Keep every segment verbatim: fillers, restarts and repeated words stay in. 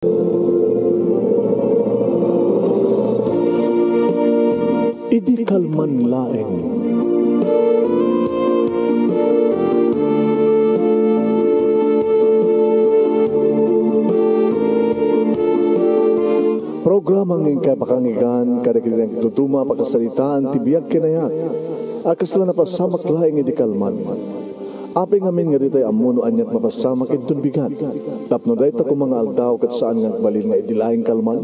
Idi kalman laeng. Programa nga inkay pakanggan kadagiti nagduduma a pakasaritaan ti biag ken ayat a kasla napasamak laeng idi kalman. Apay ngamin nga ditay ammo no aniat mapasamak inton bigat. Tapno dayta koma nga aldaw ket saan nga agbalin nga idi laeng kalman.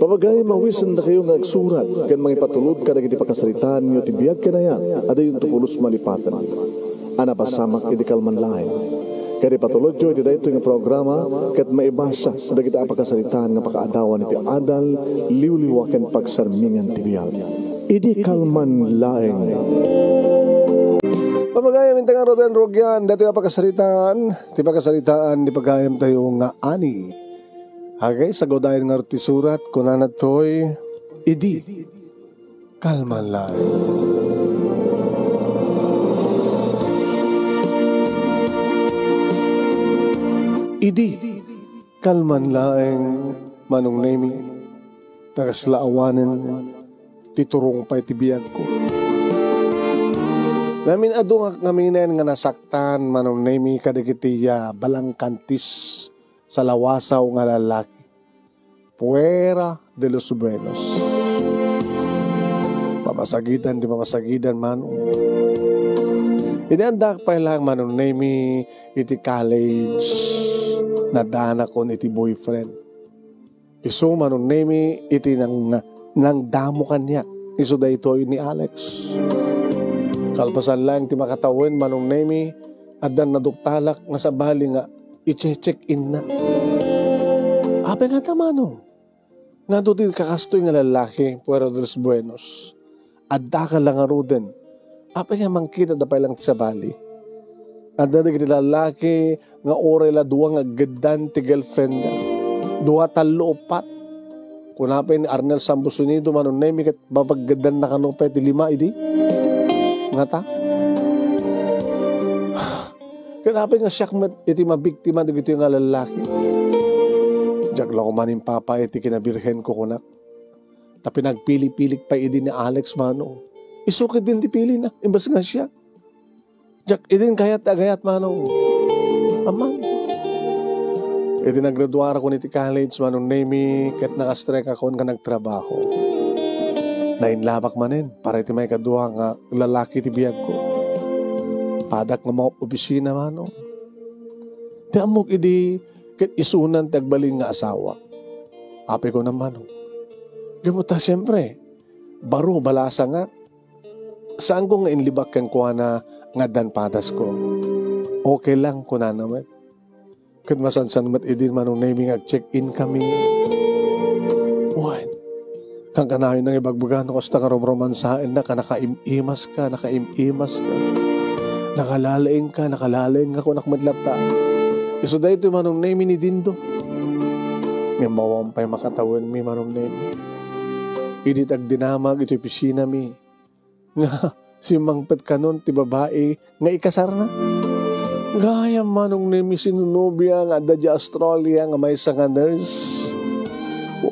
Papagayam, mawisendakayo nga agsurat ken mangipatulod kadagiti pakasaritaanyo ti biag ken ayat a dayonto pulos malipaten a napasamak idi kalman laeng. Ket ipatulodyo iti daytoy nga programa ket maibasa dagiti a pakasaritaan nga pakaadawan iti adal, liwliwa ken pagsarmingan ti biag. Idi kalman laeng. Pamagayam, inta ngaruden, rugian daytoy a pakasaritaan, ti pakasaritaan ti pagayamtayo nga ani. Agay, sagudayen ngarud ti surat, kunana toy, idi kalman laeng. Idi kalman laeng, Manong Nemi, ta kasla awanen ti turong pay ti biagko. Ngamin adu nga, ngaminen nga nasaktan, Manong Nemi, kadagiti, ah, balangkantis, salawasaw nga lalaki. Fuera de los buenos. Mamasagidan ti mamasagidan, Manong. Idi addak pay laeng, Manong Nemi, iti college, nadanakon iti boyfriend. Isu, Manong Nemi, iti nang-, nangdamo kaniak. Isu daytoy ni Alex. Kalpasan laeng ti makatawen, Manong Nemi, addan naduktalak nga sabali nga i-check-inna. Apay ngata, Manong? Ngano ti kakastoy nga lalaki, fuera de los buenos? Addaka la ngaruden. Apay nga mangkitadda pay laeng ti sabali? Adda dagiti lalaki nga uray la dua nga aggeddan ti girlfriend-na. Dua, tallo, uppat. Kuna pay ni Arnel Sambusunido, Manong Nemi, ket mapaggeddanna kano pay ti lima idi? Ngata? Ket apay nga siak met iti mabiktima dagitoy nga lalaki? Diak la koma impapa iti kinabirhenko, kunak. Ta pinagpili-pilik pay idi ni Alex, Manong. Isu ketdin ti pilina, imbes nga siak. Diak idin kayat ti agayat, Manong. Amman. Idi naggraduarakon iti college, Manong Nemi, ket nakastrekakon nga nagtrabaho. Nainlabak manen para iti maikadua nga lalaki ti biagko. Padak nga maopisina, Manong. Ti ammok idi ket isunan ti agbalin nga asawa. Apay ko na, Manong. Gapu ta, siempre, baro, balasangak. Saanko nga inlibak kenkuana nga addan padasko. Okay lang, kunana met. Ket masansan met idi, Manong Nemi, nga ag-check-in kami. Wen, kankanayon nga ibagbaga no kasta nga romromansaennak a nakaim-imaska, nakaim-imaska. Nakalalaingka, nakalalaingka, kunak met latta. Isu daytoy, Manong Nemi, ni Dindo. Ngem awan pay makatawenmi, Manong Nemi. Idi ti agdinamag iti opisinami, nga simmangpet kanon ti babai nga ikasarna. Gayam, Manong Nemi, sinunobia nga adda di Australia nga maysa nga nurse.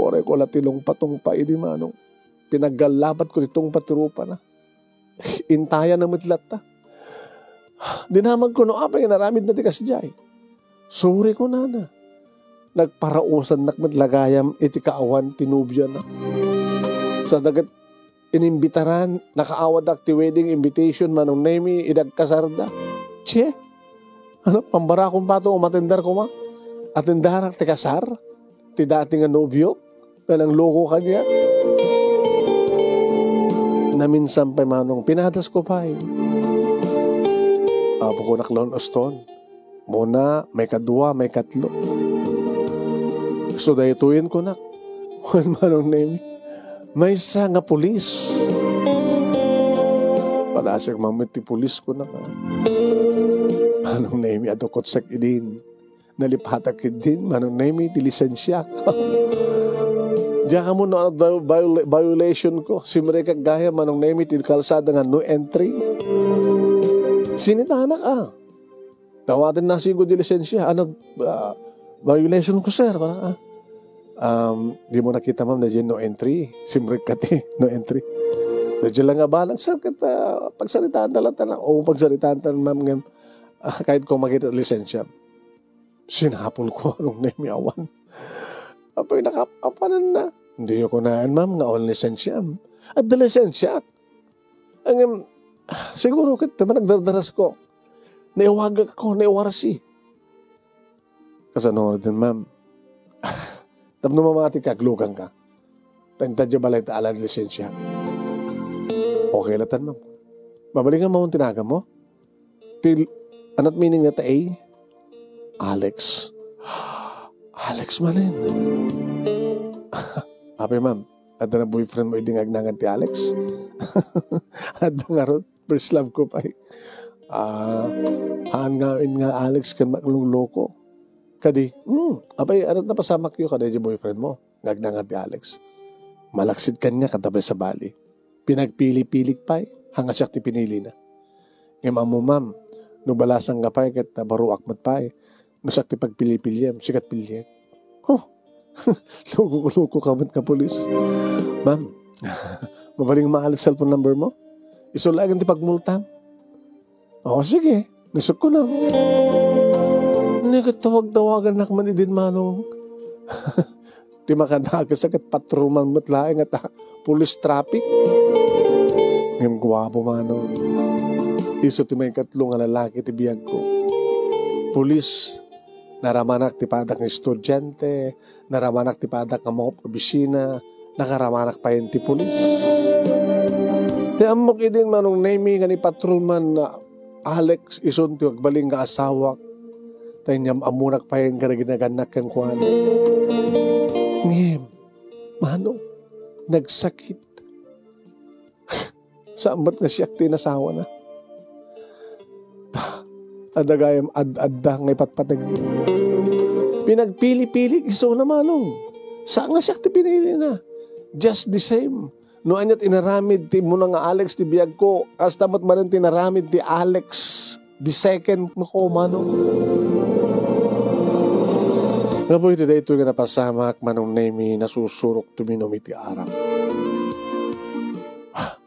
Uray ko la ti lungpatungpa idi, Manong. Pinaggallabat ko ti tungpa ti rupana. Intayana met latta. Dinamag ko no apay nga inaramidna ti kasdiay. Sorry, kunana. Nagparausannak met la gayam iti kaawan ti nobiana. Sa daget inimbitaran, nakaawadak ti wedding invitation, Manong Nemi, idi agkasarda. Che? Ano, pambarakon pa to, umatendar koma? Atendarak ti kasar ti dati nga nobio nga nangloko kaniak. Naminsan pay, Manong, pinadas ko pay. Apo ko, naklon uston. Muna, maikadua, maikatlo. So, daytoyen kunak. Wen, Manong Nemi, maysa nga pulis. Padasek man met ti pulis, kunak, a. Manong Nemi, adu kotsek idin. Nalipatak idin, Manong Nemi, ti lisensiak. Diak ammo no adu viola-, violation ko. Simrekak gayam, Manong Nemi, ti kalsada nga no entry. Sinitanak, a. Dawaten nasigo di lisensia. Ano, ah, "Violation ko, sir." Kuna, ah. Um, di mo nakita, ma'am, na dyan no entry. Simrek ka ti, no entry. Na dyan lang nga balang, sir, ket, ah, pagsaritaan na lang tanan. O, pagsaritaan tanan, ma'am, ngem, ah, kahit ko makita lisensya. Sinapol ko, anong nemiawan. Apay, nakap-, apanan na. Hindi ko kunaen, ma'am, nga on lisensya. At the lisensya. Ngem, siguro ket, diba, nagdardaras ko. Naiwagak ko, naiwarsi. Kasano nga din, ma'am? Tapno mamati ka, aglugang ka. Ta inta diay balay ta alan lisensya. Okay latan, ma'am. Mabalin nga maon ti nagam mo? Ti, anat meaning na ta A? Alex. Alex manen. Apay, ma'am, adda na boyfriend mo idi nga agnangan ti Alex? Adda ngarud, first love ko pay. Ah, haan nga, in nga Alex ken makluloko. Kadi, hmm, apay, anat napasamakyo kada diay boyfriend mo nga agnangan ti Alex? Malaksid kaniak, adda pay sabali. Pinagpili-pilik pay, haan nga siak ti pinilina. Ngem ammo, ma'am, no balasang ka pay ket nabaruak met pay, no siak ti pagpili-piliem, sikat piliem. Huh! Loko-loko ka met nga pulis. Ma'am, mabalin nga maalas cellphone number mo? Isu laeng ti pagmultam. O, sige. Nasukko na. Ni ket tawag-tawagan nak man idin, Manong. Ti makadakes ket patrolman met laeng nga ta-, police traffic. Ngem guapo, Manong. Isu ti maikatlo nga lalaki ti biagko. Pulis, naramanak ti padak nga estudiante, naramanak ti padak nga mangup-obisina, nakaramanak payen ti pulis. Ti ammok idin, Manong Nemy, nga ni patrolman na Alex, isun ti agbalin nga asawak. Ta inyam-ammonak payen kada ginagannak kenkuana. Ngem, Manong, nagsakit. Saan met nga siak ti inasawana? Ta, adda gayam ad-adda nga ipatpateg. Pinagpili-pili isuna, Manong. Saan nga siak ti pinilina? Just the same. No aniat inaramid ti immuna nga Alex ti biagko, kasta met manen ti inaramid ti Alex the second ko, Manong. Gapu iti daytoy nga napasamak, Manong Nemy, nasusurok ti uminom iti arak.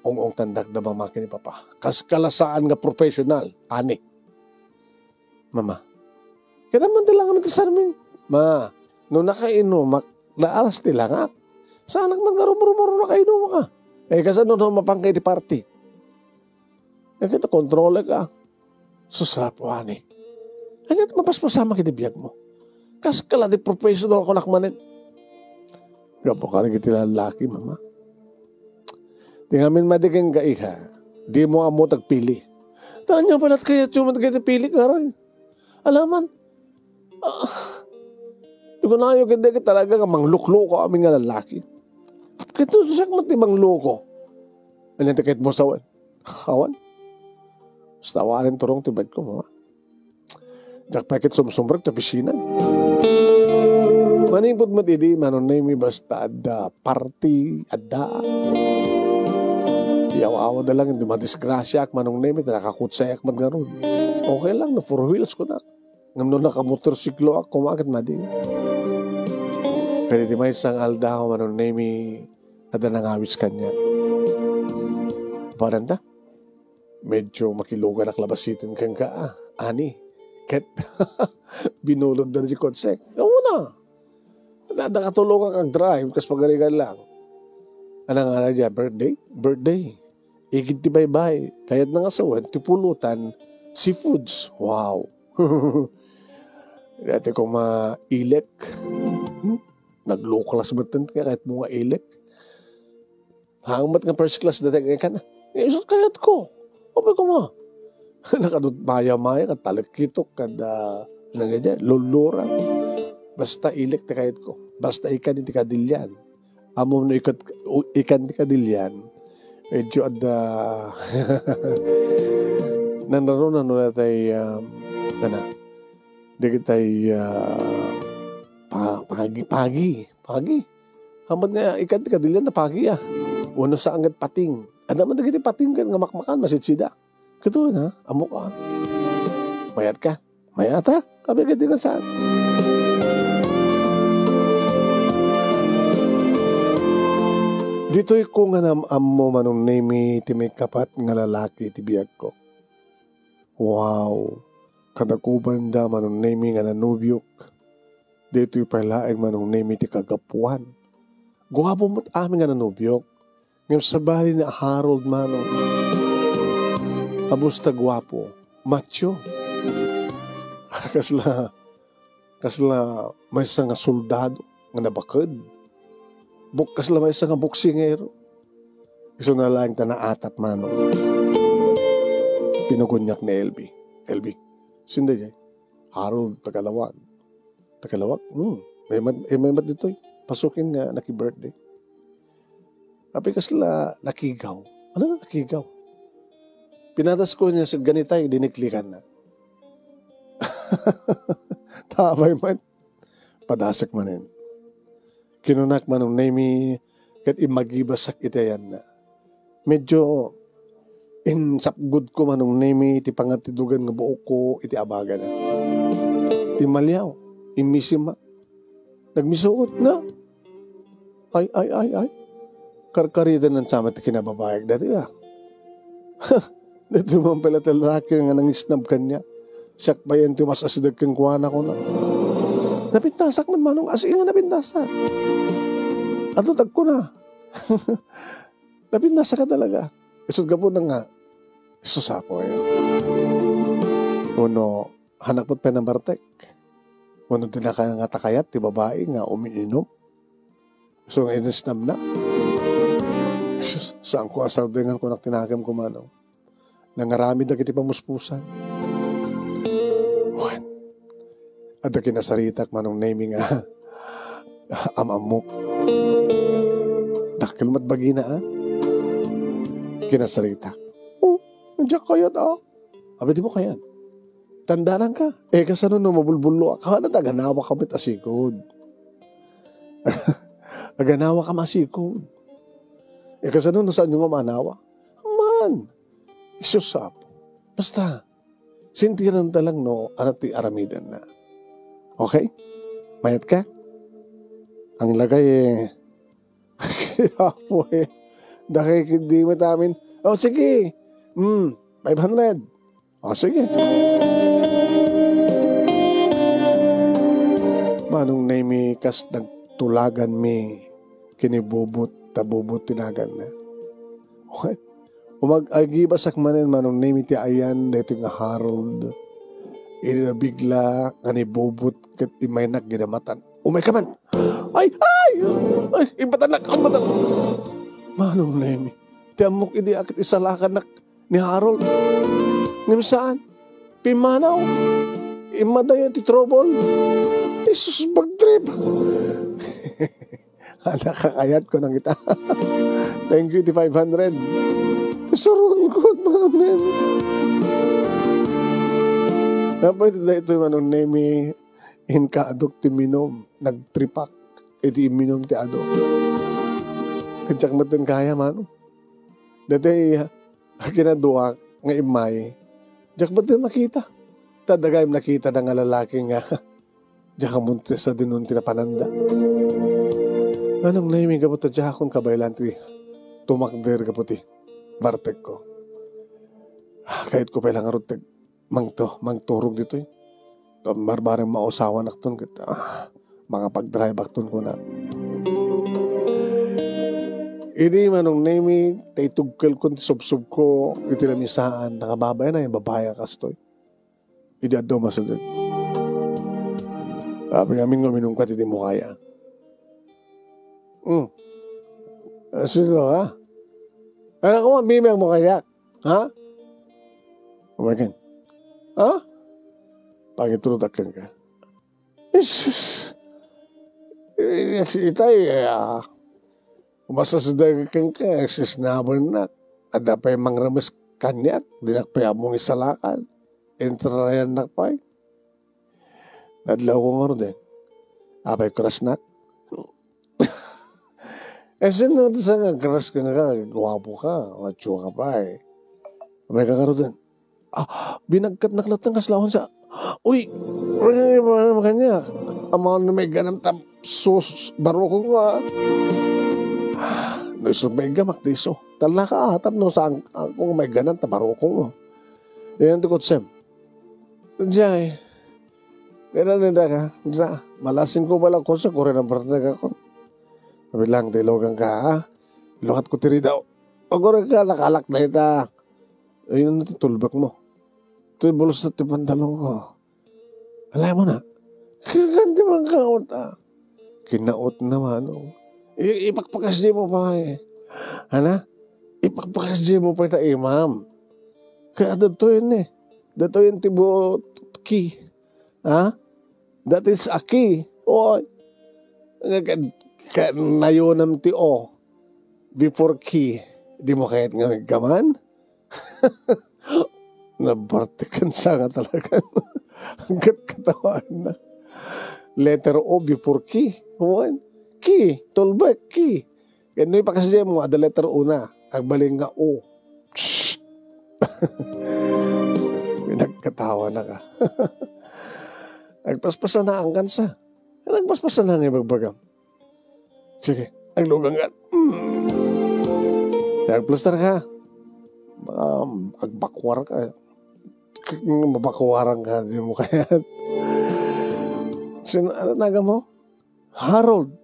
Ong-ongtandak da mama ken ni papa. Kas kalasaan nga professional, ani. Mama. Kada man ti langan ti sarming. Ma, no nakainumak, naaras ti langak. Saanak man nga rumrumuro nakainumak ka. Eh, kasano no mapangka iti party? Eh, kita kontrole ka. Sus, Apo, ani. Ania ti mapaspasamak iti biag mo? Kas kala ti professional kunak manen. Gapu ka iti lallaki, mama. Ti ngamin madi kenka, iha, di mo ammo ti agpili. Ta ania pay latta kayatyo met iti pili, ngaray? Alaman. Ah, ti kunayo ket dagiti talaga nga manglukloko amin nga lallaki. Ket no siak met ti mangloko. Ania ti kayat mo sawen? Awan. Basta awanen turong ti bed ko, mama. Diak pay ket sumsumrek ti opisina. Manipud met idi, Manong Nemy, basta adda party, adda. Iyaw-awada lang, indi madisgrasiaak, Manong Nemy, ta nakakutsayak met ngarud. Okay lang, no four wheels ko na. Ngem no nakamotorsikloak, kumaket madi. Pero iti maysa nga aldaw, Manong Nemy, adda nangawis kaniak. Parenta? Medyo makiluganak la basiten kenka, ah, ani. Ket binulodda ti kotsek. Amo na. Adda katulongak agdrive, kas pagarigan lang. Anang ala dia, birthday? Birthday. Igid ti baybay. Kayatna nga sawen ti pulutan, seafoods. Wow. Dati ko mailek. Hmm? Nagluklas met ten kayat mo nga ilek. Hangmet nga first class dati nga ikan. Eh, isut kayat ko. Apay ko nga. Nakadut maya-maya, kad talekkitok, kad, ah, nang iti, lulura. Basta ilek ti kayat ko. Basta ikan iti kadilian. Ammom no ikat-, u-, ikan ti kadilian. Medyo adda, nanruna no natay, um, nana, dagitay, ah, pa-, pagi, pagi, pagi. Hangmet nga ikan ti kadilian na pagi, ah. Wenno saan ket pating. Adda man dagiti pating ket nga makmakan, masidsida. Kato na, ammok a. Mayat ka? Mayat a? Kabigat di ka saan? Ditoy ko nga naam-ammo, Manong Nemi, ti maikapat nga lalaki ti biagko. Wow! Kadakuban da, Manong Nemi, nga nanubiok. Ditoy pay laeng, Manong Nemi, ti kagapuan. Guapo met amin nga nanubiok. Ngem sabali ni Harold, Manong. Abus ta guapo. Macho. Kasla, kasla maysa nga soldado nga nabaked. Buk-, kasla maysa nga boksingero. Isuna laeng ta naatap, Manong. Pinugoniak ni Elby. "Elby, sino daydiay?" "Harold, taga Laoag." "Taga Laoag?" "Hmm. Mayat, eh, mayat ditoy. Pasuken nga naki-birthday." Apay kasla nakigaw. Ano nga nakigaw? Pinatasko niya sa ganitay, diniklikanna. Tapay man. Padasek manen. Kinunak, Manong Nemi, ket immagibasak iti ayanna. Medyo insapgudko, Manong Nemi, ti pangatidugan nga buokko iti abagana. Timmaliaw, immisimak. Nagmisuot na. Ay, ay, ay, ay. Karkaridan sa met ti kinababayak dati, ah. Dati man pala ti lalaki nga nangisnab kaniak. Siak pay ti mas asideg kenkuana, kuna. Napintasak man, Manong, as in nga napintasak. Ato tagkuna. Napintasak ka talaga. Isut gapu na nga. Isus, apo, eh. Uno, hanak met pay nabartek. Uno, di na kaya nga takayat ti babai nga umiinom. So, nga inisnam na. Sus, saan ko asardengan ko naktinagam ko, Manong. Nangaramid dagiti pamuspusan. Wen, adda kinasaritak, Manong Nemi, nga am-ammok. Dakkel met bagina, ah. Kinasaritak. Oh, diak kayat, ah. Abi, di mo kayat. Tandanan ka. Eh, kasano no mabulbullo? Akala ta aganawa ka met asikod. Aganawa ka masikod. Eh, kasano no saan yung manawa? Man! Isus, apo. Basta, sintiran ta lang no, ano ti aramiden na. Okay? Mayat ka? Ang lagay, eh, apo, eh. Dakay, hindi mo tamin. Oh, sige. Hmm, five hundred. O, sige. Manong Nemi, kas nagtulaganmi, kinibubot, ta bubot ti naganna. Umag-, agibasak manen, Manong Nemi, ti ayan, daytoy nga Harold. Idi nabigla, nga nibubot, ket imaynak gidamatan. Umay ka man! Ay, ay! Ay, ibatannak, ibatannak! Manong Nemi, ti ammok idi aket isalakannak, ni Harold. Ngem saan? Pimmanaw. Immadayo ti trouble. Isus, bagtrip. Anak, kakayat ko nang ita. Thank you, ti five hundred. Isuron ko, Manong Nemi. Napay, daytoy, Manong Nemi, inka adok ti minum. Nagtripak. Iti imminum ti adok. Kadiak met kaya, Manong. Daytoy, Kinaduak nga immay, diak met makita. Ta dagayem nakita da nga lalaki nga diak ammon ti sadino ti napananda. Manong Nemi, gapu ta diakon kabaelan ti tumakder gapu ti bartekko. Ah, kayatko pay la ngarud ti mangto-, mangturog ditoy. Barbareng mausawanakton ket, ah, makapagdriveakton kuna. Idi, Manong Nemi, ta itugkelkon ti subsubko iti lamisaan, nakababain a babai a kastoy. Idi adda umasideg. Amin nga uminumka ti di mo kaya. Hmm. Ah, sino ka? Anak ko, bibiag mo kaya? Ha? Umagen. Ha? Pangitrutak kenka. Jesus. Eh, itay, ah, umasasdeg kenka, sisnabennak. Adda pay mangremes kaniak, dinak pay ammong isalakan. Intrayannak pay. Nadlaw ko ngaruden. Apay, crush nak? Eh, sino ti sa nga crush ka nga? Guwapo ka, macho ka pa eh. Apay ka ngaruden. Ah, binagkat na kalatan kas lawan sa. Uy, uy, uy, uy, kanya. Amang na may ganam tam sus, barukong ko, ah. Ah, No isu maiggamak, di isu. Talna ka, ah, tapno saan, ah, kung maigganan, ta barukong, no? Yan ti kutsem. Jay, kailan na ka? Sa, malasing ko bala ko sa kore na barta ka ko. Sabi lang, tilogan ka, ha? Ilukat ko tiri daw. Agora ka, nakalak na ita. Ayun na ti tulbak mo. Ito yung bulos na ti pantalon ko. Alam mo na, kaganti man ka, ah. Kinaot na, Manong. I-, ipakpakasdi mo pa, eh. Ana? Ipakpakasdi mo pa ita, imam. Kaya datoy ni. Datoy ti buot ki. Ha? That is a key. O, ka-, ka-, nayonam ti o. Before key. Di mo kayat nga magkaman? Nabartikan sa nga talaga. Hanggat katawan na. Letter O before key. Wen, key. Tulbek, key. Kaya no ipakasdiay mo, ada letter O na. Agbalin nga O. Psst! Pinagkatawa na ka. Agpaspasan na ang kansa. Nagpaspasan na nga ibagbagam. Sige, aglugang ka. Mm. Nagplastar ka. Mga agbakwar ka. K-, mabakwaran ka, di mo kayat. Sin-, ano naga mo? Harold.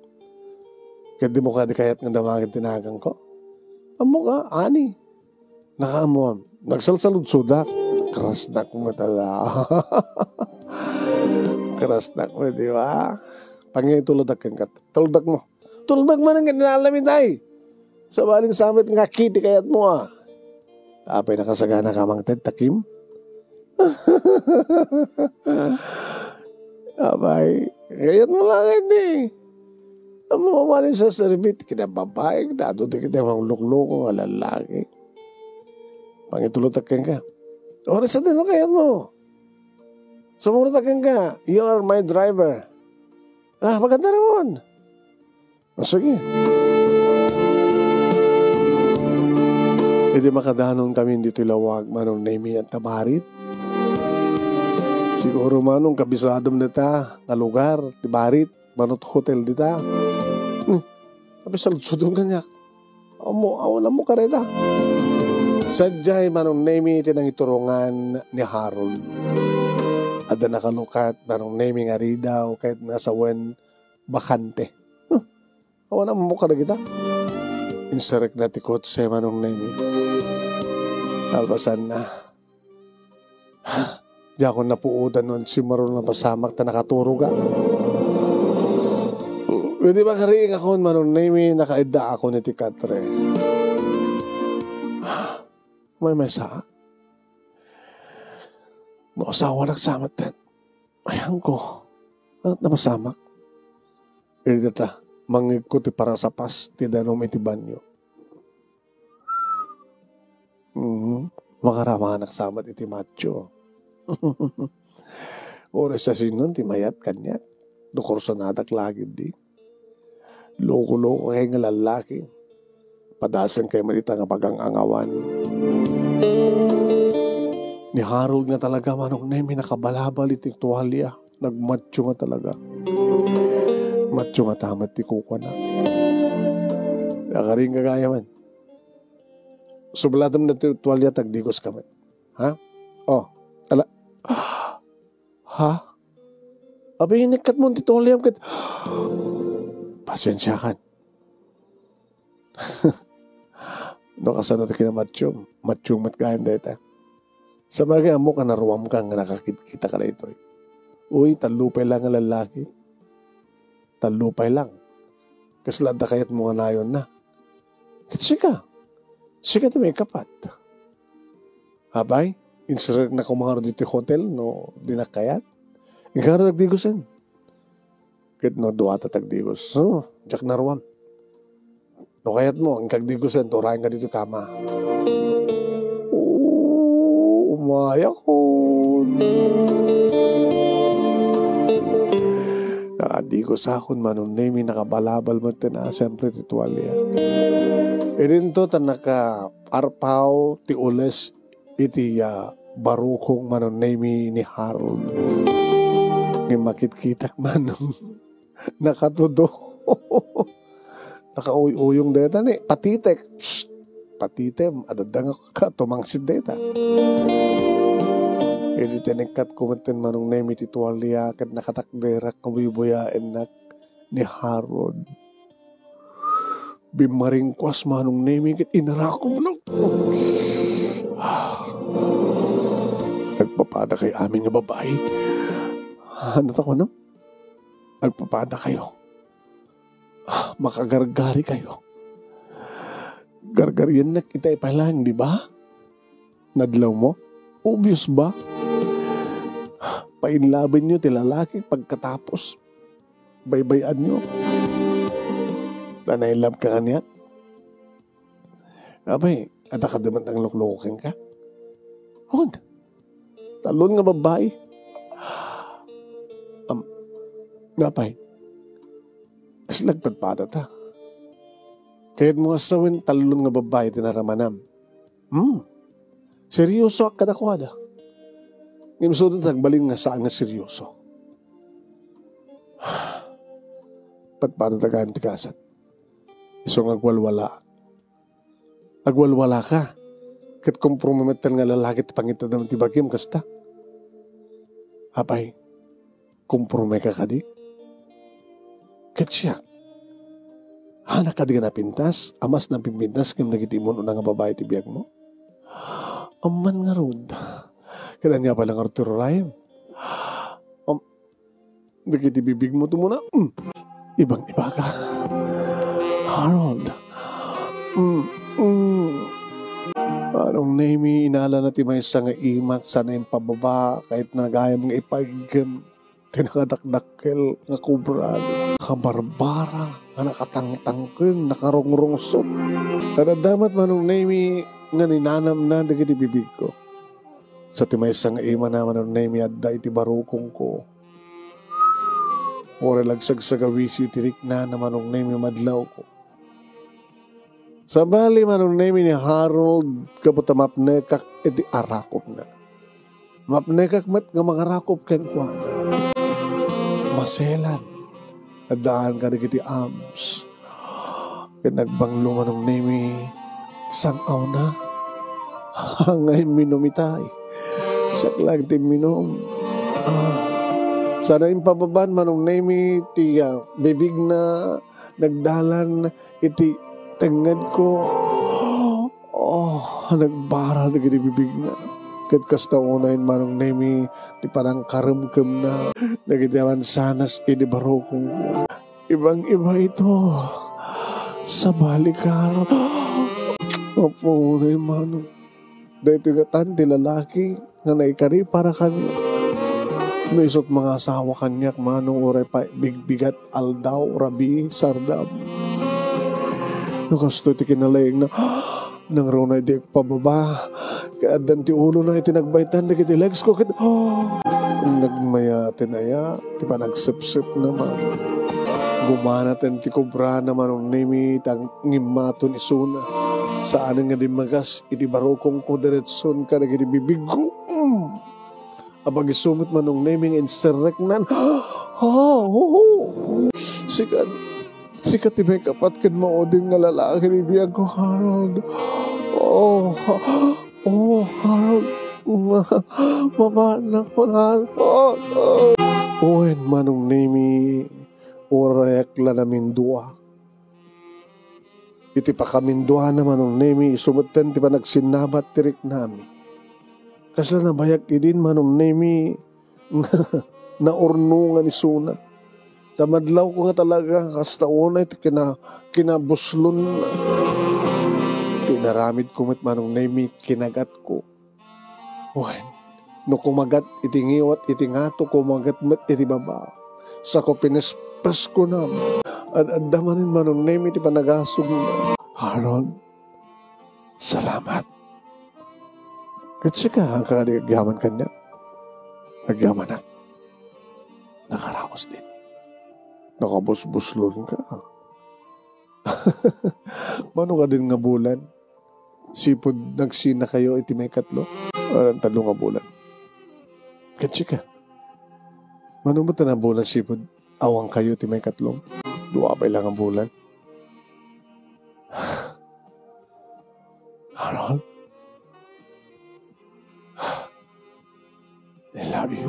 Ket di mo kadi kayat nga damagen ti nagan ko? Ammo ka, ani? Nakaammoam. Nagsalsaludsodak. Krasnak mo talaga. Krasnak mo, di ba? Pangitulod ak kenka. Tuldak mo. Tuldak man ang kinalamitay. Sa balin samet nga kiti kayat mo, ah. Apay nakasagana ka mangted, Takim? Apay, kayat mo lang, hindi. Ang mga manin sa serbit, kinababae, na adu di kita mga lukloko, nga lalaki. Pangitulot ak kenka. Oras sa din, kayat mo. Sumurot ak kenka, you are my driver. Ah, maganda naman. Ah, sige. Idi makadanon kami ditoy lawag, Manong Nemi, anta Barit. Siguro, Manong, kabisadam dita nga lugar, ti Barit, Manot Hotel dita. Hmm. Kabisaludsodon kaniak. Amo, awan mo kareta. Sadiay, Manong Nemi, ti nangiturongan ni Harold. Adda nakalukat, Manong Nemi, nga ridaw, ket nga sawen bakante. Huh. Awan ammo kadagita. Inserek na ti kotse, Manong Nemi. Kalpasan na. Diakon napuotan no simmaro napasamak ta nakaturog, ah. Iti pagariingakon, Manong Nemi, nakaidda ako iti katre. Maymaysaak. No asawanak sa met, ayanko. Ket napasamak. Iti ta, mangngegko ti parasapas ti danum iti banio. Mhm. Makaramanak sa met iti macho. Oras sa sinon ti mayat kaniak. No kursonadak lagip di. Loko-loko kay nga lallaki. Padasen kay met ita nga pagang-angawan. Ni Harold nga talaga, Manong Nemi, nakabalabal iti tuwalya. Nagmatcho nga talaga. Matcho nga ta met ti kukuana. Nakaring gagayaman. Subladem na ti tuwalya, tagdigos ka met. Ha? Oh, ala. Ha? Abi, inikkat mo ti tuwalya ket, pasensiakan. No kasano ti kinamatchum, matchum met gayan dayta. Sabagay, ammok a naruam ka nga nakakitkita ka daytoy. Uy, tallo pay lang nga lallaki. Tallo pay lang. Kasla adda kayat mo nga nayon na. Ket sika. Sika ti maikapat. Apay, inserek na kumangaro ditoy hotel no dinak kayat. Inkaro tagdigosen. Ket no duata tagdigos. So, diak naruam. No kayat mo, inkagdigosen, turayen ka ditoy kama. Oo, umayakon. Nakadigos akon, Manong Nemi, nakabalabal met ti na, siyempre, ti tuwalya. Idinto ta nakaarpaw ti ules iti, ah, barukong, Manong Nemi, ni Harold. Ngem makitkitak, Manong, nakatudo. Nakauyuyong dayta ni patitek. Psst! Patitem, adda nga ka tumangsit dayta. Idi tinikkatko metten Manong Nemi ti tualia ket nakatakderak nga buybuyaennak ni Harold. Bimmaringkuas Manong Nemi ket inarakobna. Agpapadakayo amin nga babai. Ano ta kunam? Agpapadakayo. Makagargarikayo. Gargariennak ita ipalaeng, di ba? Nadlawmo? Obvious ba? Painlabenyo ti lalaki pagkatapos baybay-anyo. Ta nailabka kaniak? Apay, adda kadi met nanglukloko kenka? Wen. Talon nga babbai. Am, apay, isu la agpadpadata. Kayatmo nga sawen, talon nga babbai ti naramanam. Hmm. Seryosoak kadakuada. Ngem isu ti agbalin nga saan nga seryoso. Padpadata gayam ti gasat. Isu nga agwalwala. Agwalwalaka. Ket komprometer nga lalaki ti pangitedem ti bagim kasta. Apay, kompromeka kadi? Ket siak, hanak kadi nga napintas, a mas napimpintas ngem dagiti immun-una nga babai ti biagmo? Amman ngarud, ket ania pay la ngarud ti rurayem? Am-, Dagiti bibigmo ti umuna, mm, ibang-ibaka. Harold. Mm, mm. Manong Nemi, inalana ti maysa nga imak sana impababa, kayatna gayam nga ipaigem ti nakadakdakkel nga kobra. Kabarbara nga nakatangtangken, nakarungrungsot. Adda met Manong Nemi nga ninanamna dagiti bibigko. Sa ti maysa nga imana Manong Nemi adda iti barukongko. Uray la agsagsagawisyo iti riknana Manong Nemi madlawko. Sabali Manong Nemi ni Harold, gapu ta mapnekak iti arakopna. Mapnekak met nga mangarakop kenkuana. Maselan. Addaan kadagiti abs. Ket nagbanglo Manong Nemi, sang-awna. Nga imminum itay. Siak laeng ti imminum. Ah. Sana impababan Manong Nemi ti, ah, bibigna, nagdalan iti tengngedko. Oh, nagbara dagiti bibigna. Ket kasta unay Manong Nemi ti panangkaremkemna dagiti amansanas idi barukongko. Ibang-iba ito. Sabali karo. Apo, Manong. Daytoy ngatan ti lalaki nga naikari para kaniak. No isut' mangasawa kaniak, Manong, uray pay bigbigat, aldaw, rabii, sardam. No kastoy ti kinalaingna, nangruna idi agpababa. Ket addan ti ulona iti nagbaytan dagiti legs ko ket, oh, nagmayaten aya ti panagsepsepna, Manong. Gumanaten ti kobrana Manong Nemi, ta ngimmaton isuna. Saanen nga dimmagas iti barukongko, diretson kadagiti bibigko. Mm. Apag-isu met Manong Nemi nga inserreknan. Ah, oo. Sika, sika ti maikapat ken maudin nga lalaki ni biagko, Harold. Oh, ha-, oh, Harold. Ma-, mapanak ko, Harold. Oh, oh. Wen, Manong Nemi, urayek la namindua. Iti pakaminduana Manong Nemi, isu metten ti panagsinnabat ti riknami. Kasla nabayag idin Manong Nemi, naurnongan isuna. Ta madlawko nga talaga, kasta unay ti kina-, kinabuslonna. Ti inaramidko met Manong Nemi, kinagatko. Wen, no kumagat iti ngiwat iti ngato, kumagat met iti baba. Sako pinespes ko nam. Ad-adda manen Manong Nemi ti panagasugna. Harold, salamat. Ket sika, haanka kadi agyaman kaniak? Agyamanak. Nakaraos din. Nakabusbuslon ka. Mano kadin nga bulan? Sipud nagsinakayo iti maikatlo? Awan, tallo nga bulan. Ket sika? Mano met a nabulan sipud awankayo iti maikatlo? Dua pay la nga bulan. Harold, I love you.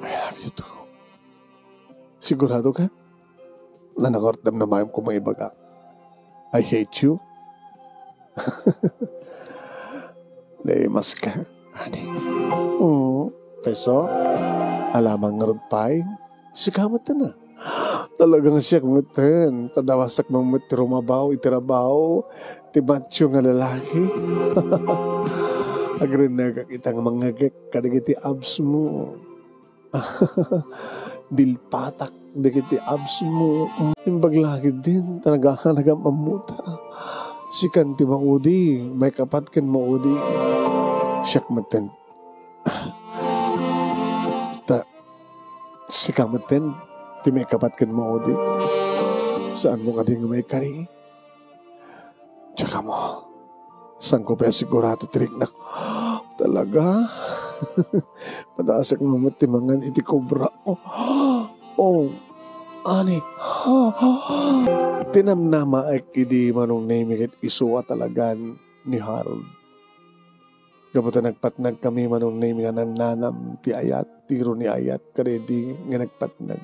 I love you too. Sigurado ka? Nanakot damnamaem ko maibaga. I hate you. Naimas ka, honey. Mm, peso? Alamang ngarud pay? Sika met na. Talaga nga siak metten. Tadawasak man met ti rumabaw iti rabaw ti macho nga lalaki. Agrinnegak ita nga mangngegek kadagiti abs mo. Dilpatak dagiti abs mo. Imbag la ketdin, talaga nga nagam-ammuta. Sikan ti maudi, maikapat ken maudi. Siak metten. Ta, sika metten ti maikapat ken maudi. Saanmo kadi nga maikari? Tsaka mo, saanko pay a sigurado ti riknak? Talaga? Padasek mo met ti mangan iti kobra. Oh, oh, ani? Tinamnamaek idi Manong Nemy ket isu a talagan ni Harold. Gapu ta nagpatnag kami Manong Nemy nga nannanam ti ayat, ti runi ayat, kadaydi nga nagpatnag.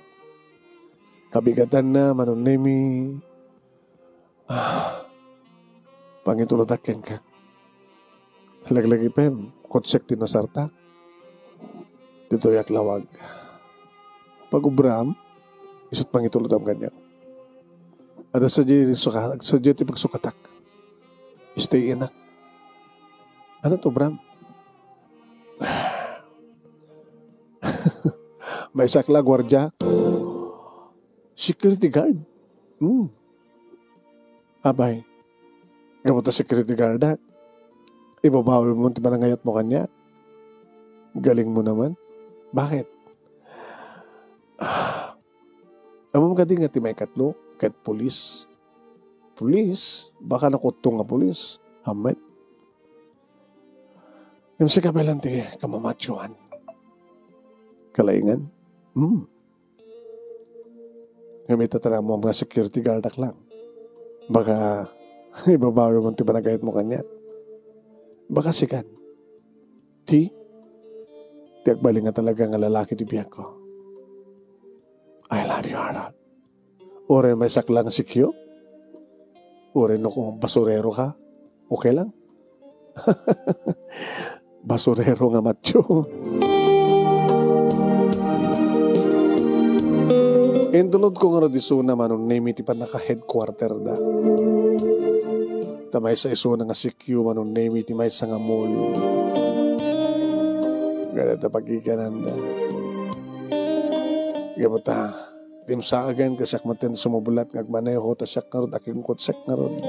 Kabigatanna Manong Nemy, ah, pangitulodak kenka. Laglagipem, kutsek ti nasarta. Ditoy aklawag. Pagubram, isut' pangitulodam kaniak. Adda sadiay suka-, sadiay ti pagsukatak. Stay inak. Ano to, Bram? Maysak la, guardia. Security guard. Hmm. Abay. Gapu ta security guardak. Ibabawi mo ti panangayat mo kaniak. Galing mo naman. Bakit? Ammom kadi nga ti maikatlo, ket pulis. Pulis? Baka nakutto nga pulis. Hammet. Ngem sika pay lang ti kamamatioan. Kalaingan? Hmm. Ngem ita ta ammom nga security guardak lang. Baka ibabawi mo ti panagayat mo kaniak. Baka sikan. Ti? Ti agbalin nga talaga nga lalaki ti biagko. I love you, Harold. Uray maysak lang sikyo? Uray no kung basurero ka? Okay lang? Basurero nga macho. Intulod ko ngarud isuna Manong Nemy ti pannaka-headquarter da. Ta maysa isuna nga sikyo Manong Nemy ti maysa nga mall. Kada ta pagigananda. Gapu ta, dimsaagen, kasiak met ti sumublat nga agmaneho, ta siak ngarud, akingkutsek ngarud.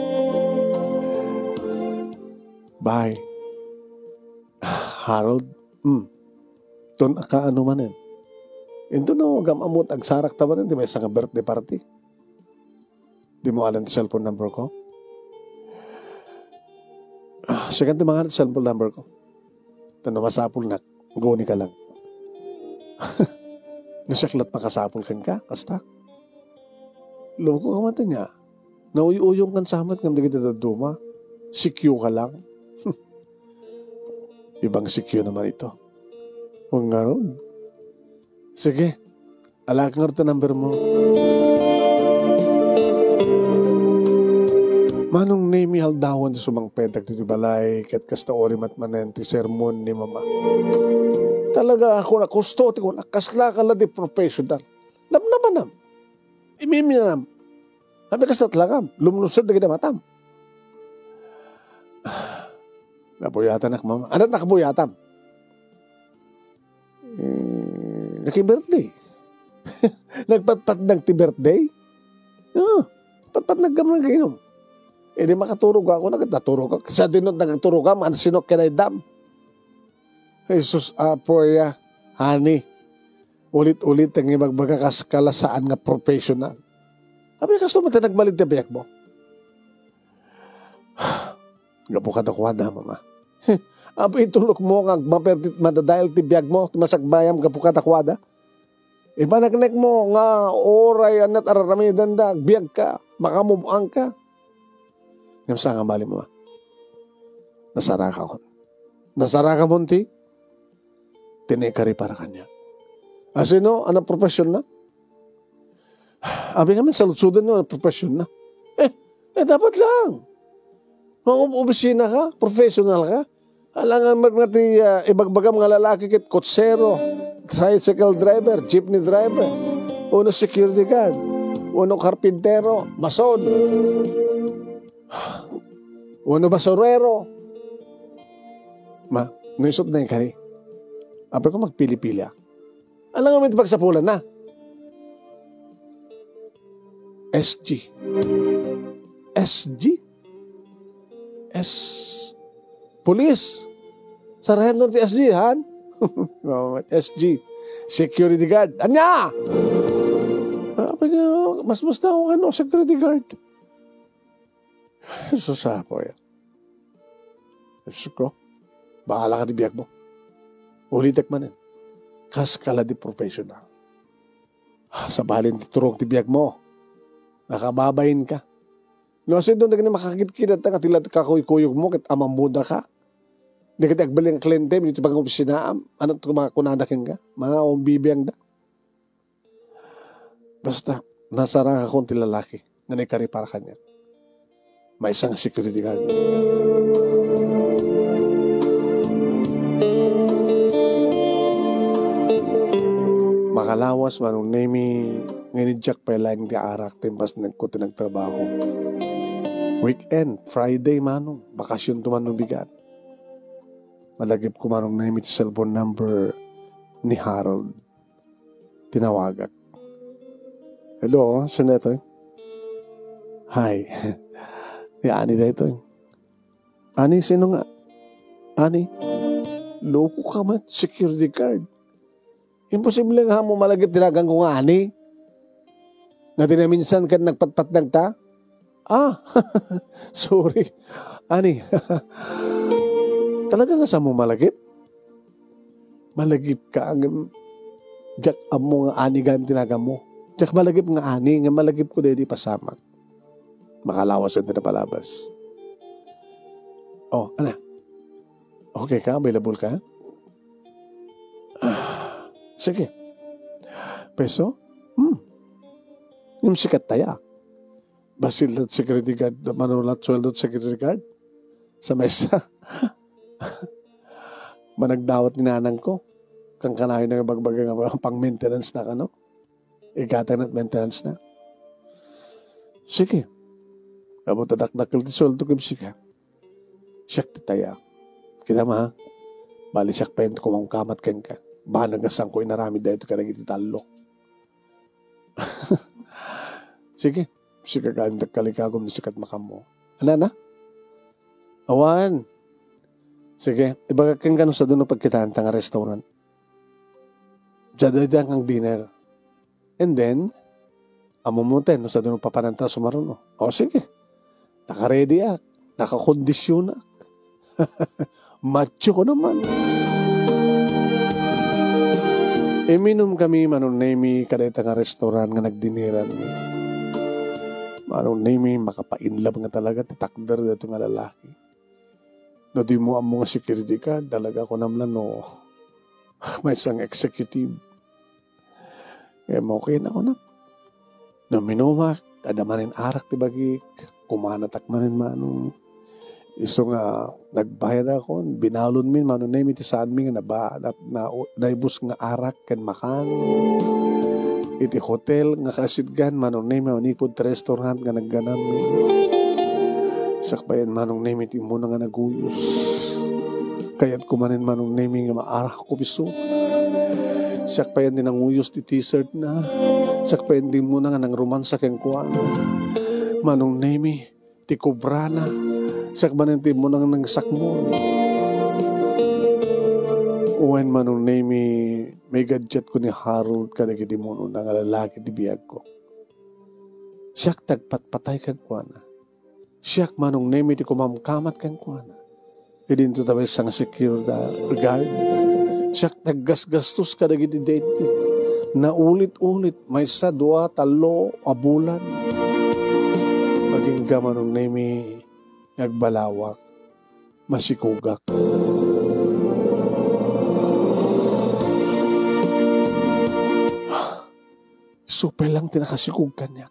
Bye. Harold, hmm. Ton akaano manen? Inton no, agam-ammot, agsarak ta manen, ti maysa nga birthday party. Di mo alam ti cellphone number ko? Ah, sikan ti mangan ti cellphone number ko. Ta no masapulnak, guni ka lang. No siak lat makasapul kenka, kasta. Loko ka man ta niya. Nauy-uyong kan samat ngam dagiti dadduma. Sikyo ka lang. Ibang sikyo naman ito. Huwag nga ron. Sige. Alak ngarud ta number mo. Manong Nemy, aldawen ti sumangpet ditoy balay, ket kasta uri met manen ti sermon ni Mama. Talaga, ako na, kusto ti kuna, kasla ka la di professional. Namnamanam. Imiminam. Sabi kasta talaga, lumlusad dagiti matam. Napuyatanak, Mama. Ada't nakapuyatam? Eh, naki-birthday. Nagpatpatnag ti birthday? Ah, patpatnag ka man nag-inom. Eh, di makaturog ako, nag-, naturog ako. Sa dinot nagturog ka, man sino kinaydam? Jesus, apo ya, honey. Ulit-ulit ang ibagbaga kas kalasaan nga professional. Abi, kasto man ti nagbalin ti biag mo? Gapu kadakuada, Mama. Abi, itulok mo nga agmapertit madadael ti biag mo, ti masagbayam gapu kadakuada. Ipaneknek mo nga uray ania't ar-aramidenda, agbiag ka, makamubang ka. Ngem saan nga bali, Mama? Nasarakakon. Nasarakakon ti, ti naikari para kaniak. Asino, ano profession na? Abi ngamin, saludsoden no profession na. Eh, eh, dapat lang. Maob-, opisina ka, professional ka. Alangan met nga ti, ah, ibagbagam nga lalaki ket kotsero, tricycle driver, jeepney driver, uno security guard, uno karpintero, mason, uno basurero. Ma, no isut na ikari. Apay ko magpili-pili, ah. Alangan met ti pagsapulan na. S G. S G? S, Police. Sarento ti S G, han? Oh, S G. Security guard. Ania? Ah, pag, ah, mas basta ako, ano, security guard. Jesus, apo, ya. Jesus ko. Bahala ka ti biag mo. Ulitek manen. Kas ka la di professional. Ah, sabalin ti turog ti biag mo. Nakababain ka. No, asin doon, dagiti makakitkidat nga ti lat-, kakuykuyog mo, ket amammuda ka. Dagiti agbalin nga kliyente, dagiti pangopisinaam, ano to, mga kunada kenka? Mga umbibiangda. Basta, nasarakakon ti lalaki nga naikari para kaniak. Maysa nga security guard. Makalawas, Manong Nemi, nga ni Jack pay laeng ti arak, ti impas nagko ti nagtrabaho. Weekend, Friday, Manong. Bakasyon to, Manong, bigat. Malagipko, Manong Nemi, ti cellphone number ni Harold. Tinawagak. "Hello, sino daytoy?" "Hi." "Ni Ani daytoy." "Ani, sino nga Ani?" "Loko ka met, security guard. Imposible nga ammo malagip ti naganko nga Ani. Nga ti naminsan ket nagpatpatnag ta." "Ah, sorry. Ani, talaga nga saan mo malagip?" "Malagip ka, ngem diak ammo nga Ani gayam ti naganmo. Diak malagip nga Ani, ngem malagip ko daydi pasamak." Makalawas iti napalabas. "Oh, ana? Okay ka? Available ka?" "Ah, sige." "Peso? Hmm. Ngem sikat taya." Bassit la ti security guard, mano la ti sueldo ti security guard? Sa maysa. Managdawat ni nanangko. Kankanayon nga ibagbaga nga pang-maintenance na kano. Igatang na maintenance na. Sige. Ammom ta dakdakkel ti sueldo ken sika. Siak ti taya. Kita ma, ha? Bali, siak pay ti kumamkamat kenka. Banag nga saanko inaramid daytoy kadagiti tallo. Sige, sika ken ti kalikagum no sika ti makammo. Anana? Awan. Sige, ibagak kenka no sadino pagkitaenta nga restaurant. Diay dayta nga dinner. And then, ammom ten no sadino papananta sumaruno. O, sige. Nakaready ak. Nakakondisionak. Macho ko naman. Iminum kami, Manong Nemi, kadayta nga restaurant nga nagdiniran mi. Manong Nemi, makapainlove nga talaga ti takder daytoy nga lalaki. No dimo ammo nga security guard, talaga, kunam la no maysa nga executive. Ngem okay na kunak. No minumak, adda manen arak ti bagik, kumanatak manen, Manong. Isu nga nagbayadakon, binalonmi, Manong Nemi, ti saanmi nga naba-, na-, na-, naibus nga arak ken makan. Iti hotel nga kasidgan, Manong Nemi, manipud ti restaurant nga nagganammi. Sakbayan, Manong Nemi, ti immuna nga naguyos. Kayatko manen, Manong Nemi, nga maarak ko piso. Siak pay ti nanguyos ti t-shirt na. Siak pay ti immuna nga nangromansa kenkuana. Manong Nemi, ti kobrana. Siak manen ti immuna nga nangsakmol. Wen, Manong Nemi, maigaddiatko ni Harold kadagiti immunona nga lalaki ti biagko. Siak ti agpatpatay kenkuana. Siak, Manong Nemi, ti kumamkamat kenkuana. Idinto ta maysa nga security guard. Siak ti aggasgastos kadagiti date. Naulit-ulit, maysa, dua, tallo a bulan. Agingga, Manong Nemi, nga agbalawak. masikogak. Isu pay lang ti nakasikog kaniak.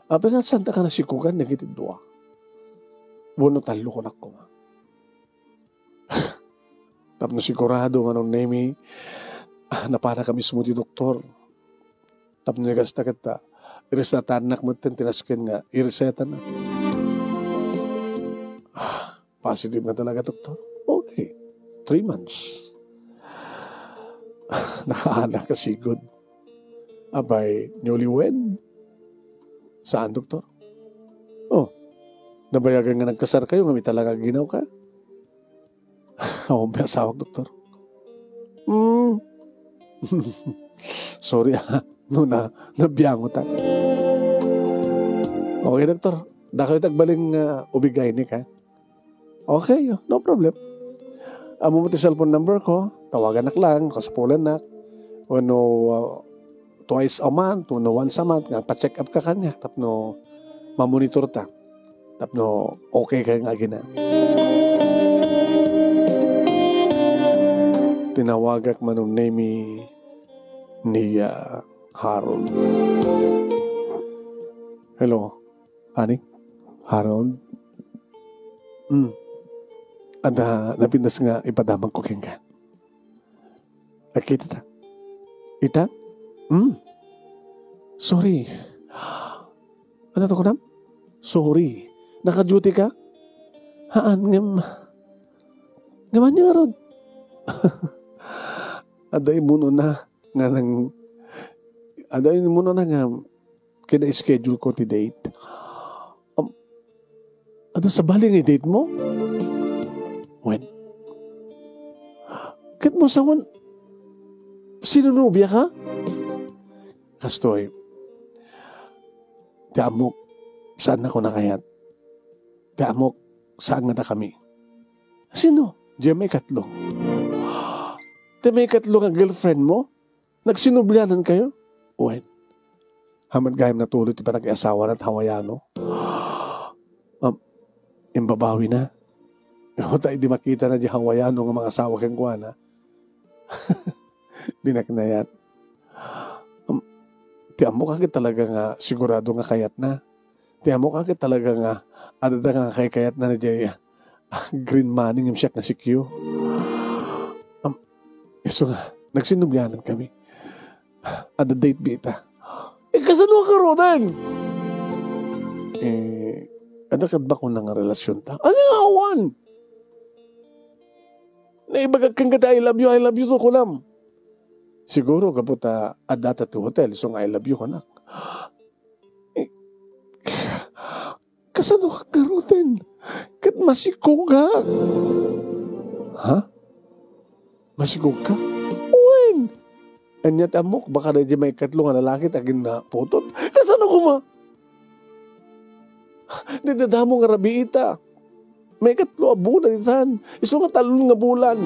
Apay nga saanka nasikogan dagiti dua? Wenno tallo, kunak koma. Tapno sigurado, Manong Nemi, ah, napanaka mismo ti doktor. Tapno nagasta ket, ah, iresetanak metten ti nasken nga iresetana. Ah, positive na talaga, doktor. Okay. Three months. Nakaanak ka sigud. Apay, newlywed? Saan, doktor? Oh, nabayagan nga nagkasar kayo, ngem ita la nga aginaw ka? Awan pay asawak, doktor. Hmm. Sorry, ah. No, na, nabiangotan. Okay, doktor. Dakayo ti agbalin nga ubig-aynik, ha? Okay, no problem. Ammom ti cellphone number ko, tawaganak lang, kasapulannak. Wenno, uh, twice a month, wenno once a month, nga pa-check up ka kaniak tapno mamonitor ta. Tapno okay kayo nga agina. Tinawagak, Manong Nemi, ni, ah, Harold. Hello, Ani? Harold? Hmm. Adda napintas nga ipadamagko kenka. Agkita ta. Ita? Hmm. Sorry. Ano to kunam? Sorry. Naka-duty ka? Haan, ngem, ngem ania ngarud? Adda imunona nga nang, adda imunona nga kina-schedule ko ti date. Um, adda sabali nga date mo? Wen. Ket mo sawen, sinonobia ka? Kastoy, ti ammok, saannako nakayat. Ti ammok, saan nga dakami. Sino? Diay maikatlo. Ti maikatlo nga girlfriend mo? Nagsinublianan kayo? Wen. Haan met gayam natuloy ti panagyasawana ti Hawaiano. Um, imbabawina. Ngem ta idi makitana diay Hawaiano nga mangasawa kenkuana, dinak nayat. Um, ti ammok a ket talaga nga sigurado nga kayatna. Ti ammok a ket talaga nga adda nga kaykayatna diay, ah, green money ngem siak nga sikyo. Um, isu nga, nagsinublianan kami. Adda date bi ita. Eh, kasano ka garuden? Eh, adda kad bakuna nga relasyonta? Ania nga awan? Naibagak kenka ti "I love you, I love you" to kunam. Siguro gapu ta adda ta ti hotel, isu nga "I love you" kunak. Eh, kasano ka garuden? Ket masikogak. Ha? Masikog ka? Wen. Ania ti ammok, baka daydi maikatlo nga lalaki ti aginnaputot. Kasano koma? Daydi damo nga rabii ita. Maikatlo a bulan itan. Isu nga tallo nga bulan.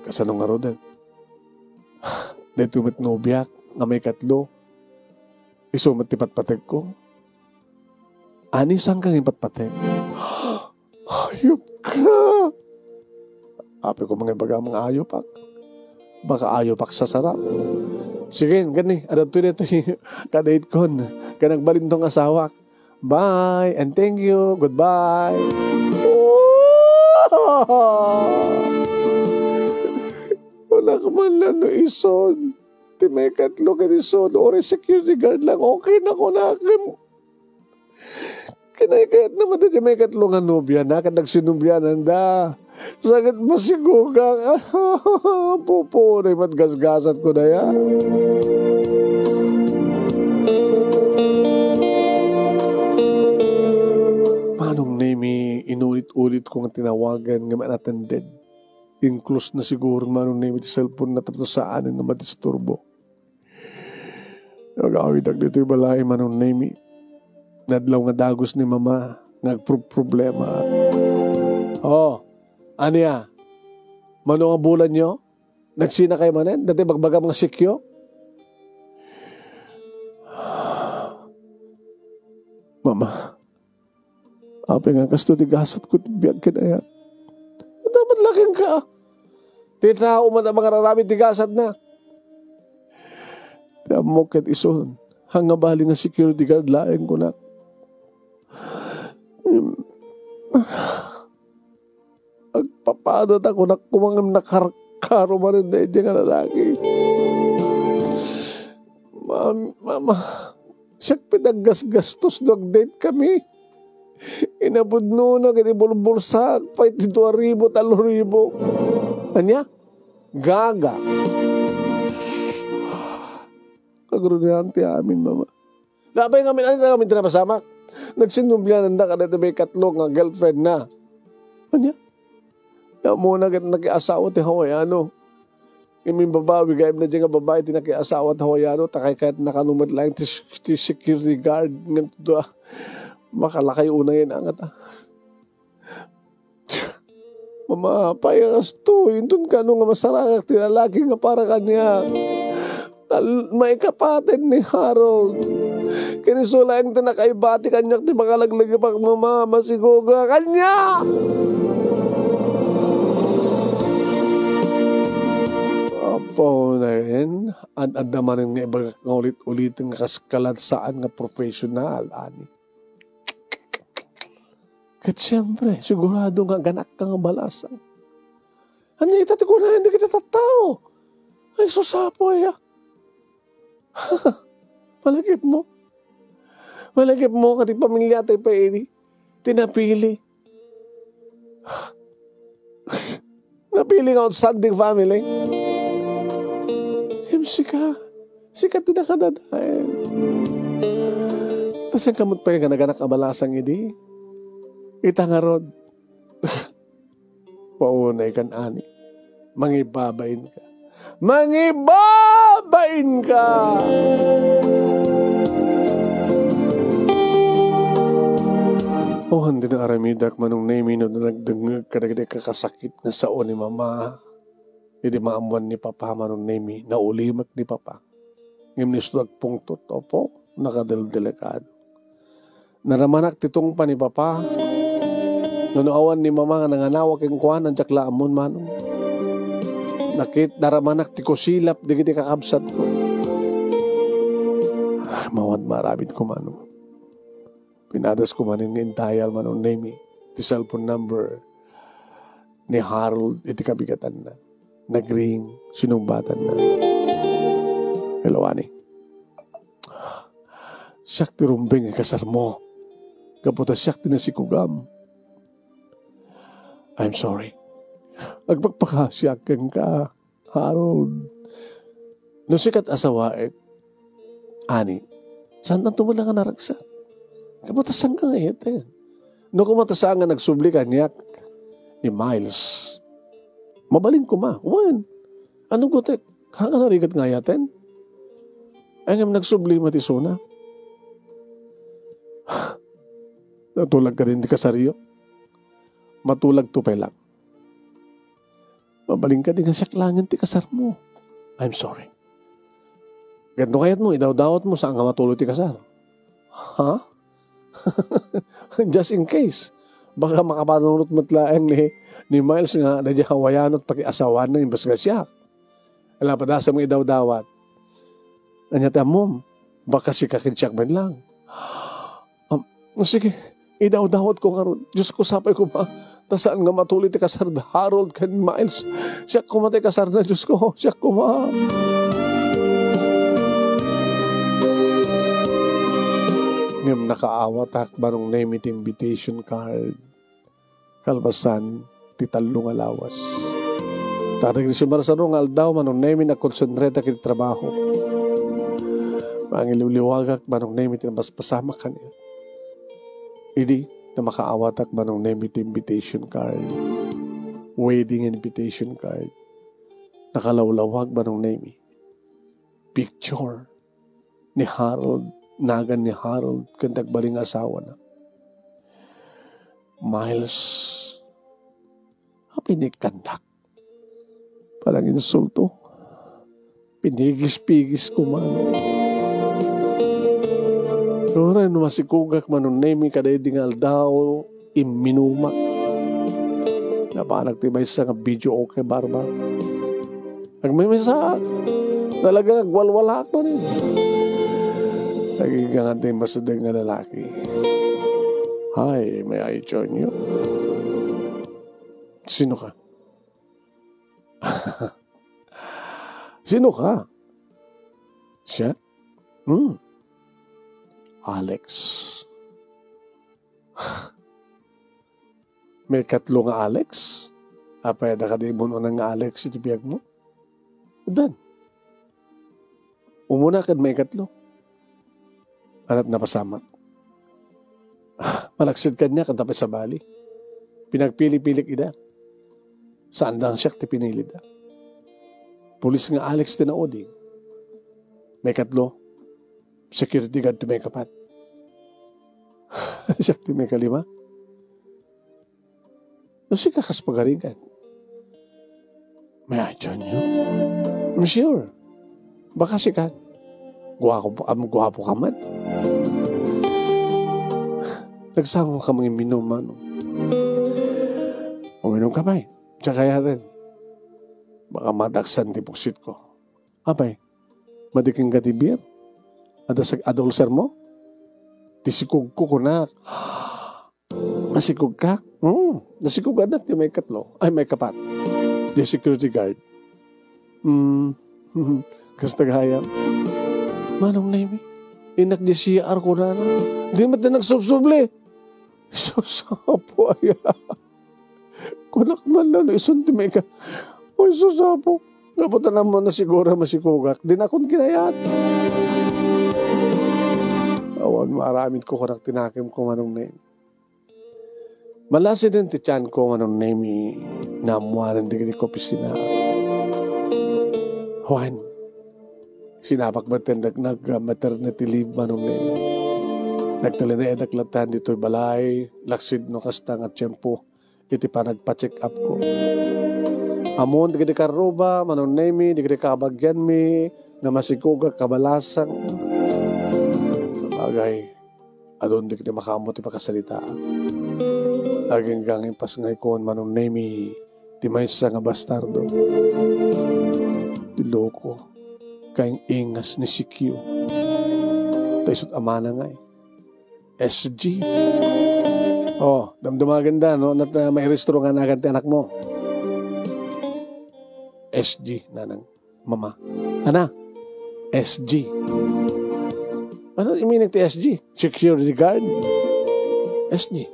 Kasano ngaruden? Daytoy met nobiak nga maikatlo. Isu met ti patpategko. Ani, saanka nga ipatpateg? Ayop ka! Apay ko nga ibagam nga ayopak. Baka ayopak sasarap. Sige, gani, adda toy daytoy kadate kon. Ket nagbalinto nga asawak. Bye and thank you. Goodbye. Wala ka man lang no ison. Ti maikatlo ken isu, no, uray security guard lang, okay na kunak. Kinaykayatna met ti maikatlo nga nobiana ket nagsinubliananda. Sakit, masigugak. Pupuray met gasgasat ko daya. Manong Nemi, inulit-ulit ko nga tinawagan nga unattended. Inclose na siguro, Manong Nemi, ti cellphone na tapno saanen nga madisturbo. Agawidak ditoy balay, Manong Nemi. Nadlaw nga dagus ni Mama nga agproproblema. Oh, ania? Mano nga bulanyo? Nagsinakayo manen? Daytoy bagbagam nga sikyo? Mama, Apay nga kasto ti gasatko ti biag ken ayat? Dapat laeng ka. Ti tao man a mangararami ti gasatna. Ti ammok ket isun, haan nga bali nga security guard laeng kunak. Agpapada ta kunak koma ngem nakarkaro manen daydi nga lalaki. Mam-, mama, siak pay ti aggasgastos no agdate kami. Inapudnona ket ibulbulsaak pay ti dua ribu, tallo ribu. Ania? Gaga. Kagrunayan ti amin, mama. Apay ngamin, ania ngamin ti napasamak? Nagsinnubliananda kadayta may katlo nga girlfriend na. Ania? Ammona ket nakiasawa ti Hawaiano. Ngem imbabawi gayam daydi nga babai ti nakiasawa ti Hawaiano, ta kaykayatna kano met laeng ti, ti security guard ngem dua. Makalakay unayen a ngata. Mama, apay nga kastoy, inton kano nga masarangak ti lalaki nga para kaniak. Tal-, maikapaten ni Harold. Ken isu laeng ti nakaibati kaniak ti pangalaglagipak, mama, masigogak. Ania? Apo, naen, ad-adda manen nga ibagak nga ulit-uliten nga kas kalansaan nga professional, ani. Ket siempre, sigurado nga aganakka nga balasang. Ania ita ti kunaen dagiti tattao? Ay, sus, Apo, aya. Malagipmo? Malagipmo, kadi pamiliatayo pay idi. Ti napili. Napili nga outstanding family. Ngem sika, sika ti nakadadael. Ta siak kamo pay nga naganak a balasang idi. Ita ngarud, paunay kan ani. Mangibabain ka. Mangibabain ka! O, haan ti naaramidak, Manong Nemi, no nagdengngeg kadagiti kakasakit nga sao ni Mama. Idi maammoan ni Papa, Manong Nemi, naulimek ni Papa. Ngem ni isu agpungtot, opo, nakadeldelikado. Naramanak ti tungpa ni Papa. No, no awan ni Mama nga nanganawa kenkuana, diak la ammon, Manong. Nakit-, naramanak ti kusilap dagiti kakabsatko. Ay, mawad maaramidko, Manong. Pinadasko manen nga intayal, Manong Nemi, ti cellphone number ni Harold iti kabigatanna. Nagring, sinungbatanna. Hello, ani. Siak ti rumbeng nga ikasarmo. Gapu ta siak ti nasikugam. I'm sorry. Agpakpakasiak kenka, Harold. No sika ti asawaek, ani, saantanto met la nga naragsak. Gapu ta saan ka nga iyaten? No koma ta saan nga nagsubli kaniak ni Miles, mabalin koma. Wen, ano gutek? Haan nga narigat nga iyaten? Ay, ngem nagsubli met isuna. Natulag kadin ti kasaryo? Matulagto pay lang. Mabalin kadi nga siak laengen ti kasarmo? I'm sorry. Ket no kayatmo, idawdawatmo, saan nga matuloy ti kasar. Ha? Just in case. Baka makapanunot met laeng ni, ni Miles nga daydi Hawaiano ti pakiasawaanna imbes nga siak. Ala, padasam nga idawdawat. Ania ti ammom? Baka sika ken siak met lang. Am, sige, idawdawatko ngarud. Diosko, sapay koma. Ta saan nga matuloy ti kasar da Harold ken Miles. Siak koma ti kasarna, Diosko. Siak koma. Ngem nakaawatak, Manong Nemi, ti invitation card. Kalpasan ti tallo nga lawas. Ta dagiti sumarsaro nga aldaw, Manong Nemi, nagkonsentrata iti trabaho. Mangiliwliwagak, Manong Nemi, ti napaspasamak kaniak. Idi, ta makaawatak, Manong Nemi, ti invitation card. Wedding invitation card. Nakalawlawag, Manong Nemi. Picture ni Harold, nagan ni Harold, ken ti agbalin nga asawana. Miles, apay nga ikkandak? Pananginsulto. Pinigis-pigis ko, Manong. Uray no masikugak, Manong Nemi, kadaydi nga aldaw, imminumak. Napanak ti maysa nga video okay, barbar. Nagmimisaak. Talaga, agwalwalaak manen. Naginggangan ti masdeng nga lalaki. "Hi, may I join you?" "Sino ka?" "Sino ka?" "Siya? Hmm. Alex." "Maikatlo nga Alex? Apay, adda kadi immun-uneg nga Alex iti biagmo?" "Addan. Umuna ken maikatlo. Ania ti napasamak?" "Malaksid kaniak, adda pay sabali. Pinagpili-pilik ida. Saan laeng siak ti pinilida. Pulis nga Alex ti naudi. Maikatlo, security guard ti maikapat. Siak ti maikalima. No sika, kas pagarigan." "May I join you?" "I'm sure. Baka sika. Guapo, am, guapo ka man." Nagsango ka mangiminum, Manong. "Uminom ka pay. Diak kayaten. Baka madaksan ti puksitko." "Apay, madi kenka ti beer? Adda sag-, adda ulcermo?" "Ti sikogko, kunak." "Nasikog ka?" "Hmm, nasikog anak ti maikatlo. Ay, maikapat. Di security guard." Hmm, kasta gayam. Manong Nemi, innak di C R kunana. Di met na nagsubsubli. Susapo aya. Kunak man na, no isun ti maika. Oy, susapo. Kaputan mo na siguro masikugak. Di na akon kinayat. Awan maaramid ko kunak ti nakemko, Manong Nemi. Malasiden ti tianko, Manong Nemi, naammoanen dagiti kaopisina. Juan, sinapak met ti nag-, nag-maternity leave, Manong Nemi. Nagtalinaedak latta ditoy balay, laksid no kasta nga tiempo iti panagpa-check-upko. Ammon dagiti karruba, Manong Nemi, dagiti kabagianmi, nga masikugak kabalasang. Sabagay, adun dagiti makaammo ti pakasaritaak. Agingga nga impasngayko, Manong Nemi, ti maysa nga bastardo. Ti loko, kaing-ingas ni C Q. Ta isut' a manang ay. S G. Oh, damdamagen da, no? Nat-, ah, mairestro nga nagan ti anakmo. S G, nanang. Mama. Ana? S G. Ano meaning ti S G? Security guard? S G.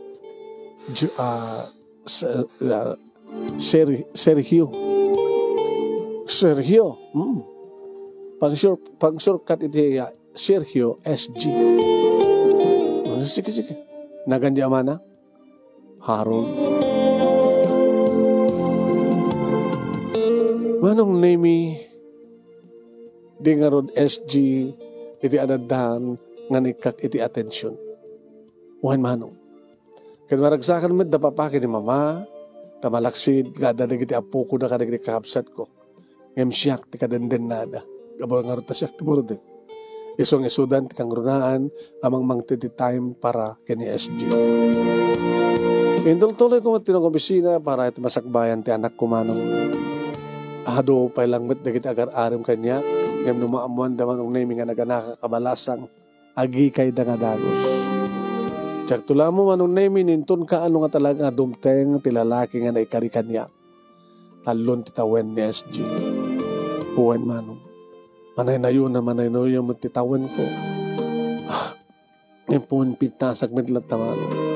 Ju-, ah, s-, ah, Ser-, Sergio. Sergio. Hmm. Pang-short-, pang-shortcut iti, ah, Sergio, S G. Oh, sige, sige. Nagan di amana? Harold. Manong Nemi, di ngarud S G iti adaddan nga naikkak iti atensyon. Wen, Manong. Ket maragsakan met da papa ken ni mama, ta malaksid nga adda dagiti appoko da kadagiti kakabsatko. Ngem siak ti kadendennada. Gapu ngarud ta siak ti burdeng. Isung-isudan ti kangrunaan a mangmangted ti time para ken ni S G. Intultuloyko met ti nag-opisina para iti masakbayan ti anakko, Manong. Adu pay lang met dagiti agar-arem kaniak, ngem no maammoanda, Manong Nemi, nga naganaka kabalasang, agikayda nga dagus. Diakto la ammo, Manong Nemi, no inton kaano nga talaga nga dumteng ti lalaki nga naikari kaniak. Tallon ti tawen ni S G. Wen, Manong. Manaynayon a manaynayon met ti tawenko. Ah, ngem pumen pintasak met latta, Manong.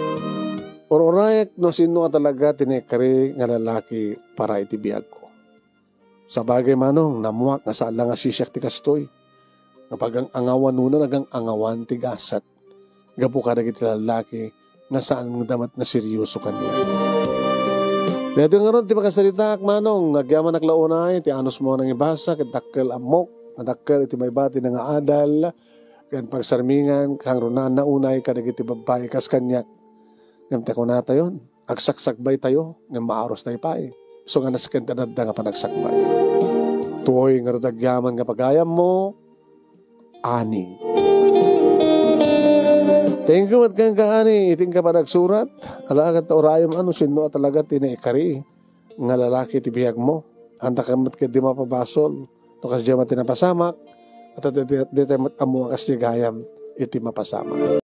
Ur-urayek no sino a talaga ti naikari nga lalaki para iti biagko. Sabagay, Manong, naammoak nga saan la nga sisiak ti kastoy. Nga pagang-angawan wenno nagang-angawan ti gasat gapu kadagiti lallaki nga saan da met nga seryoso kaniak. Daytoy ngarud ti makasaritaak, Manong, nga agyamanak la unay ti anusmo a nangibasa ket dakkel ammok nga dakkel iti maibati nga adal ken pagsarmingan, kangrunaanna unay kadagiti babbai kas kaniak. Ngem ti kunatayon, agsaksakbaytayo, ngem maarustayo pay. Isu nga nasken ti adda nga panagsakbay. Tuy ngarud agyaman nga pagayammo, Ani. Thank you met kenka, ani, iti inka panagsurat. Alagad ta urayem, ano, sinno a talaga ti naikari nga lalaki ti biagmo. Antakem met ketdi mapabasol. No kasdiay met ti napasamak, at di, di, di tayo met ammo a kasdiay gayam iti mapasamak.